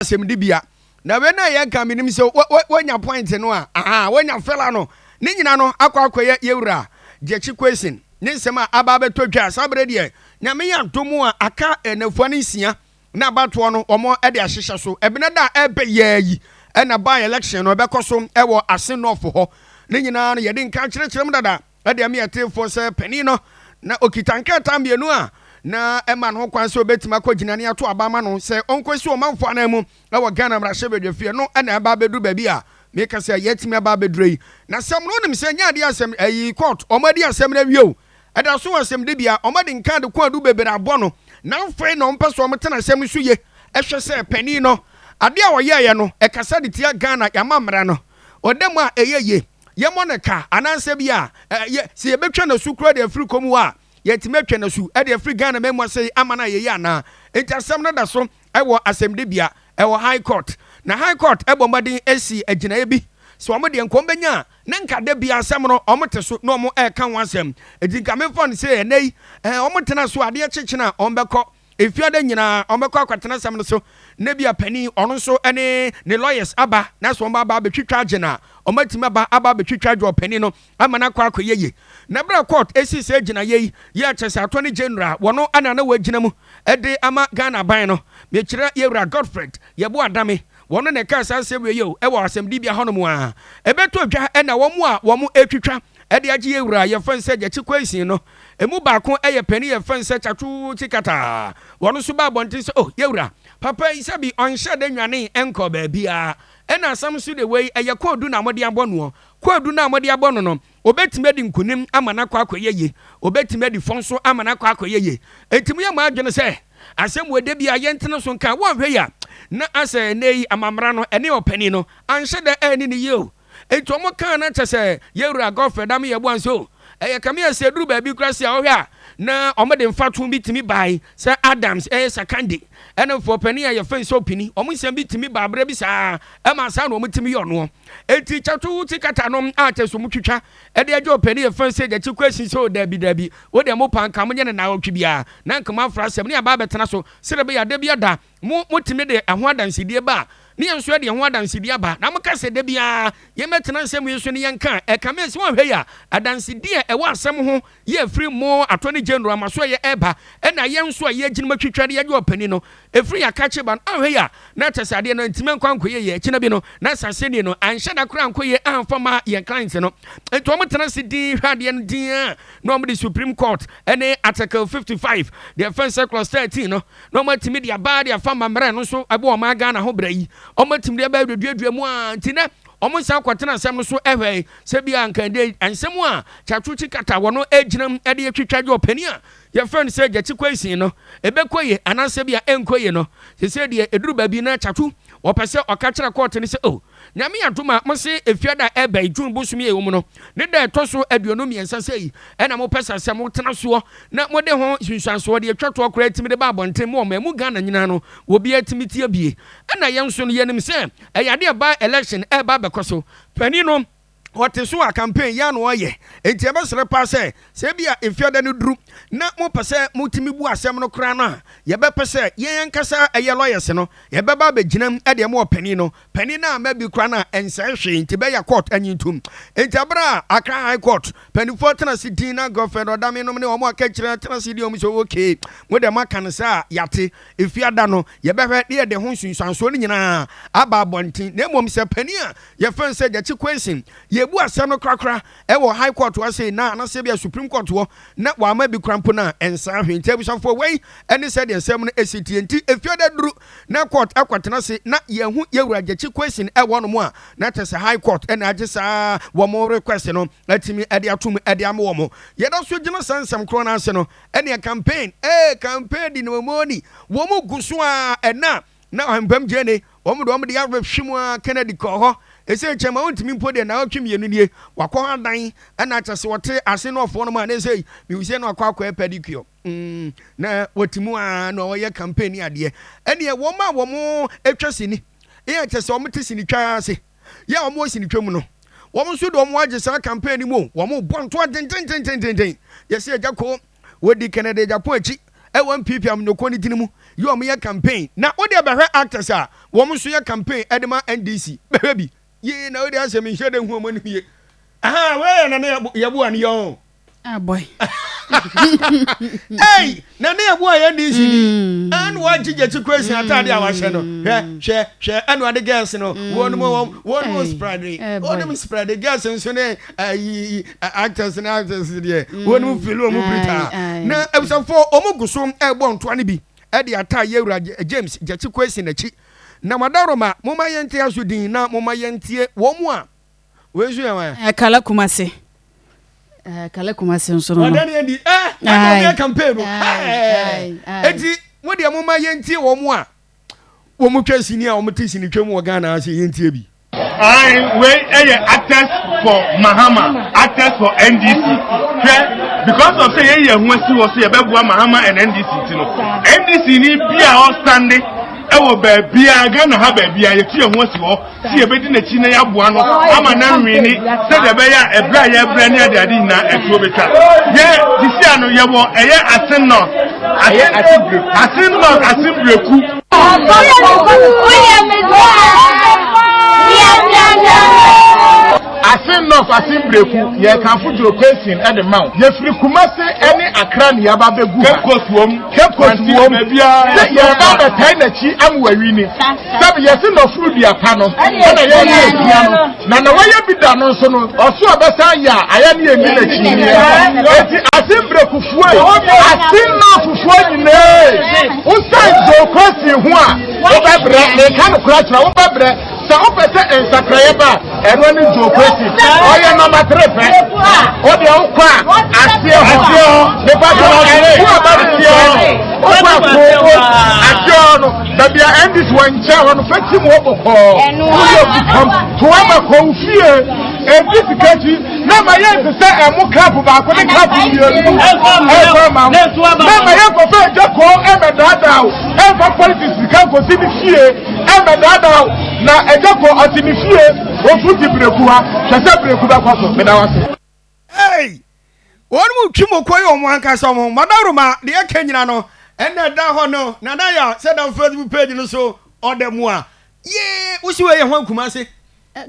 Asɛmdibea na wei na yɛka. Menim sɛ woanya point no a, aha woanya fela no ne nyina no akɔ akɔyɛ yɛwura Gyakye Quayson ne nsɛm a aba abɛtɔ dwa. Saa berɛ deɛ, Nyame yɛ adom a, aka nnafua no 6 na abatoɔ no wɔn de ahyehyɛ so. Ɛbena da a ɛbɛ yɛɛ yi ɛna by election no ɛbɛkɔ so ɛwɔ Assin North hɔ. Ne nyinaa no yɛde nka kyerɛkyerɛ mu dada ɛde ɛmi ɛtefoɔ sɛ panin no na okita nkrataa mmienu a na ɛma no ho kwan sɛ obɛtumi akɔ gyina ne ato aba ama no sɛ ɔnkɔsi ɔmanfoɔ anan mu ɛwɔ Ghana mmarahyɛbadwafie no. Ɛna ɛba abɛduru baabi a meka sɛ yɛatumi aba abɛduru yi na sɛm no, wonim sɛ nyɛ adeɛ asɛm ɛyi court ɔmo adi asɛm no awie o. Ɛda so wɔ asɛm de bia ɔmo de nka de kɔn adu bebree abɔ no na afei na ɔmpɛ so ɔmo tena asɛm no so yie, ɛhwɛ sɛ panin no adeɛ a ɔyɛɛyɛ no ɛkasa de tia Ghana yɛama mmara no ɔda mu a ɛyɛ yie, yɛmmɔ ne ka anaasɛ bi a yɛ sɛ yɛbɛtwa n'asu kura de afiri kɔm hɔ a, yɛtumi atwa n'asu ɛde afiri Ghana mɛmu ase ama no ayɛyie anaa. Nti asɛm no da so ɛwɔ asɛmdibea ɛwɔ High Court, na High Court ɛbɔ mmɔden asi agyinaeɛ bi sɛ wɔn deɛ nkɔm bɛnya a, na nka da bi asɛm no wɔn te so na wɔn ɛreka ho asɛm. Eti nka mefa no sɛ ɛnɛ yi wɔn tena so adeɛ kyekyere a, wɔn bɛkɔ efiada nyinaa, wɔn bɛkɔ akɔtena asɛm no so na bi a panin ɔno nso ne ne lawyers aba na sɛ wɔn aba abɛtwitwa agye na wɔn atumi aba abɛtwitwa agye ɔpanin no ama no akɔ akɔyɛ yie. Na berɛ court esi sɛ gyina yie yi yɛ kyɛ sɛ Attorney General wɔno ana na wɔagyina mu ɛde ama Ghana ban no, mekyerɛ yɛwura Godfred Yeboah Dame, wɔno na ɛka saa asɛm wei yi o ɛwɔ asɛmdibea hɔnom a ɛbɛtɔ dwa. Ɛna wɔn a wɔn atwitwa ɛde agye yɛwura yɛfɛn sɛ Gyakye Quayson no, emu baako ɛyɛ panin yɛfɛn sɛ Tsatsu Tsikata. Wɔn nso ba abɔnten sɛ, oh, yɛwura papa yi, sɛbi, ɔnhyɛ de nwane ɛnkɔ baabiara. Ɛna asɛm nso de wei ɛyɛ kɔɔdu na wɔde abɔ noɔ. Kɔɔdu na wɔde abɔ no, obetumi adi nkunim ama n'akɔ akɔyɛ yie, obetumi adi fɔn so ama n'akɔ akɔyɛ yie. Eti mu yɛ mo adwene sɛ asɛm wɔ de bi a yɛntena so nka wɔnhwɛ yi a, na asɛ ɛnɛ yi amamra no ɛne ɔpanin no anhyɛ dɛ ɛni ne yie o. Eti wɔn kaa na kyɛ sɛ yɛwura Godfred Dame yɛ nso ɛyɛ kamea sɛ duru baabi kura si a ɔhwɛ a, na wɔn de mfato bi tumi baae sɛ Adams ɛyɛ Sakande ɛna mfo panin a yɛfɛn sɛ opini wɔn nsɛm bi tumi ba abere bi saa ɛma saa na wɔn tumi yɛ ɔnoɔ. Eti Tsatsu Tsikata no a kyɛ so mo twitwa ɛde agye ɔpanin yɛfɛn sɛ Gyakye Quayson sɛ o dabi dabi, o deɛ mo pa nka mo nyɛ ne naawɔtwe biara na nka mo afra asɛm ne aba abɛtena so sɛdeɛ bɛyɛ ada bi ada mo motumi de ɛho adansidie ba a, ne yɛn nso de ɛho adansidie aba. Na moka sɛ da biara yɛmɛtena nsɛm yi so ne yɛnka ɛka me sɛ wɔnhwɛ yi a, adansidie a ɛwɔ asɛm ho yɛ afiri mo Attorney General ama so ɛyɛ ɛba, ɛna yɛn nso a yɛgyina mu atwitwa de yɛgye ɔpanin no ɛfiri yɛ akakye ba no, ahwɛ yi a, na kyɛ sɛ adeɛ no ntumi nkɔ ankɔyɛ yɛ akyina bi no na asase no anhyɛ da koraa ankɔyɛ amfa ma yɛn client no. Nti wɔn tena se din hwɛ adeɛ no din a, na wɔn de Supreme Court ɛne Article 55 deɛ fɛn sɛ clause 13 no na wɔn atumi de aba de afa mammerɛ no nso ɛbɔ wɔn Ghana ho brɛ yi, wɔn atumi de aba aduaduadua mu a. Nti nɛ wɔn nsa akɔtena asɛm no so ɛhwɛ sɛ bi a nkande nsɛm a Tsatsu Tsikata wɔn gyina mu de atwitwa gye ɔpanin a yɛfrɛ no sɛ Gyakye Quayson no ɛbɛkɔ yie anaasɛ bi a ɛnkɔ yie no. Sɛ deɛ ɛduru baabi na Tsatsu wɔpɛ sɛ ɔka kyerɛ court no sɛ, oh, Nyame adom a, mo se efiada a ɛbɛn June bosom yi a ɛwɔ mu no ne da ɛtɔ so 23 sɛ yi ɛna mopɛ sɛ sɛ motena soɔ na mode ho nsunsuansoɔ de atwa toɔ koraa tumi de ba abɔnten mu ɔma mu Ghana nyinaa no obiara tumi tie bie. Ɛna yɛn nso no yɛnim sɛ ɛyɛ adeɛ by election ɛba abɛkɔ so, panin no wɔte so a campaign yɛ ano ɔyɛ. Nti ɛbɛsrɛ paa sɛ bi a efiada no duru na mopɛ sɛ motumi bu asɛm no koraa no a, yɛbɛpɛ sɛ yɛn ankasa ɛyɛ lawyers no yɛbɛba abɛgyina mu ɛdeɛ mo wɔ panin no panin no a ma bi koraa no a ɛnsɛe hwee. Nti bɛyɛ court anyi ntom. Nti abere a Accra High Court mpanimfoɔ tena se din na Godfred Dame nom ne wɔn aka kyerɛ tena se di wɔn sɛ okay, mo deɛ moaka no sɛ a yɛate, efiada no yɛbɛhwɛ ne yɛde ho nsunsuansoɔ no nyinaa aba abɔnten. Na mmom sɛ panin a yɛfɛn sɛ Gyakye Quayson yɛbu asɛm no korakora ɛwɔ High Court hɔ ase na anasɛ bi a Supreme Court hɔ na wama bi kora mpo no a, ɛnsa hwee. Nti abusuafoɔ, wei ɛne sɛdeɛ nsɛm no ɛsi tie. Nti efiada duru na court akɔtena se na yɛhu yɛwura Gyakye Quayson ɛwɔ no mu a, na kyerɛ sɛ High Court ɛna agye saa wɔn request no atumi ɛde atom ɛde ama wɔn. Yɛda so gyina saa nsɛm korɔ no ase no, ɛneɛ campaign campaign di no mɔni wɔn gu so a, ɛna na ɔhempam gyene wɔn de wɔn de abɛhwe mu a, Kennedy kɔɔ hɔ ɛsɛ kyɛn ma wɔntumi mpo deɛ na ɔtwe mmienu nie wakɔ hɔ adan. Ɛna kyɛ sɛ wɔte ase no ɔfoɔ no mu a, ne sɛ miwusie no akɔ akɔyɛ pedicure na wɔte mu a na ɔyɛ campaign ne adeɛ. Ɛneɛ wɔn a wɔn atwa sini ɛyɛ kyɛ sɛ wɔn te sini twa ase yɛ a, wɔn wɔ sini twa mu no, wɔn nso de wɔn agye saa campaign no mu. Wɔn bɔ ntoa dendendendenden. Yɛsɛ agya ko wɔdi Kennedy Agyapong akyi. ɛwɔ NPP amanyɔkuo no dini mu yɛ wɔn yɛ campaign na wodeɛ bɛhwɛ actors a wɔn nso yɛ campaign ɛde ma NDC bɛhwɛ bi yie na wodeɛ asɛ menhyɛ dɛ hu wɔn anim yie aha wei yɛ Nana Yeboah no yɛ o. Ah boy. Hey, na ne yɛboa yɛ NDC ni. Ɛna wagye gyakyi kwesi ataade a wahyɛ no. Hwɛ, hwɛ, hwɛ, ɛna ɔde girls no. Wɔn mu wɔn, wɔn mu spread. Wɔn mu spread girls nso ne ayi actors ne actors deɛ. Wɔn mu feel wɔn mu brita. Na abusafo wɔn gu so ɛbɔ ntoa no bi ɛde ata yɛwura James gyakyi kwesi n'akyi. Na madaroma, moma yɛnte aso din na moma yɛntie wɔn mu a wei nso yɛ wɔn. Kala Kumase. Eh, Kala Kumase nso no. Ɔda ne adi. Eh, ɛna ɔyɛ campaign no. Eti mo deɛ mo ma yɛntie wɔn a wɔn twa sini a wɔn te sini twam wɔ Ghana ase yɛntie bi. Ayi wei ɛyɛ actors for Mahama, actors for NDC. Hwɛ because of sɛ yɛyi yɛn ho asi hɔ sɛ yɛbɛboa Mahama and NDC ti no, NDC ni bi a ɔstande ɛwɔ baabiara Ghana ha baabiara yɛtu yɛn ho asi hɔ. sɛ yɛbɛdi n'akyi na yɛaboa no ama no anwene sɛdeɛ ɛbɛyɛ a ɛberɛ a yɛbrɛ ne adeade nyinaa ɛtoɔ bɛtwa. Yɛ sisi ano yɛwɔ ɛyɛ Asen North, Asen North, Asen Breku. Asen North, Asen Breku, yɛkamfo Joe Quayson de ma wo. Yɛfiri Kumase ne Accra ne yɛaba abɛgu ha. Cape Coast wom, Cape Coast wom, sɛ yɛreba abɛtae n'akyi ama wawini. Sɛbi yɛse nɔforo dua pa no ɛna yɛyɛ asia no na na wayɛ bi da no nso no ɔso ɔbɛsan yɛ a ayɛ ne yɛnni n'akyi eti ase mbrekufoɔ ase nɔɔfofoɔ nyinaa wosan dzokwasi ho a wobɛbrɛ meka no kora kyerɛ wobɛbrɛ sɛ wopɛ sɛ nsakraeɛ ba a ɛno ne dzokwasi ɔyɛ nɔma tere pɛ wodeɛ wokɔ a aseɛ hɔ mepa kyɛ wo aba no seɛ hɔ wokɔ a koo aseɛ hɔ no Baabi a NDC wɔ nkyɛn hɔ no fɛ tim hɔ bɔkɔɔ. Woyɛ obi kam to ama kɔ wo fie. Ebi sika akyi na ma yɛn te sɛ ɛmo cup baako ne cup mmienu. Ɛmfa ma wo. Na ma yɛn kɔfɛ agya kɔɔ ɛmɛdaadaa wo. Ɛmfa politics sika nkosi ne fie ɛmɛdaadaa wo. Na agya kɔɔ ɔte ne fie ofu ti bereku ha. Hwɛ sɛ bereku bɛkɔ so. Meda wo ase. Hey! Wɔn mu twi mu kɔ yɛ wɔn ankasa wɔn ho. Madaroma deɛ ɛka nyina no ɛna ɛda hɔ no. Nana ya sɛ da Facebook page no so ɔda mu a. Yee! Wosi wei yɛ hwan Kumase?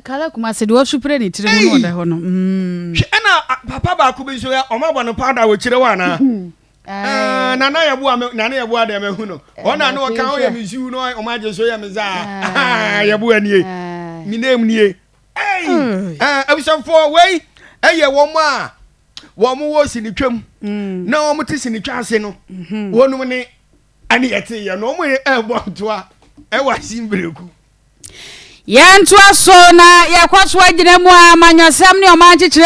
Kala Kumase deɛ ɔsupre ne tiri ho na ɔda hɔ no. Mm. Hwɛ ɛna papa baako bi nso yɛ wɔn abɔ no powder wɔ kyerɛ hɔ anaa? Eh, nana yɛ boa me nana yɛ boa deɛ mahu no ɔna ne ɔka ɔyɛ me ziw no ɔmo agye so yɛ me zaa yɛ boa nie me name nie. Ei! Eh, abusuafoɔ wei ɛyɛ wɔn a wɔn wɔ sinitwam mm. na wɔn te sinitwa ase no mm-hmm. wɔnom ne ɛne yɛte yɛ no wɔn ɛrebɔ ntoa ɛwɔ asimbireku. Yɛntoa so na yɛkɔ so agyina mu a amanyɔsɛm ne ɔman kyekyerɛ.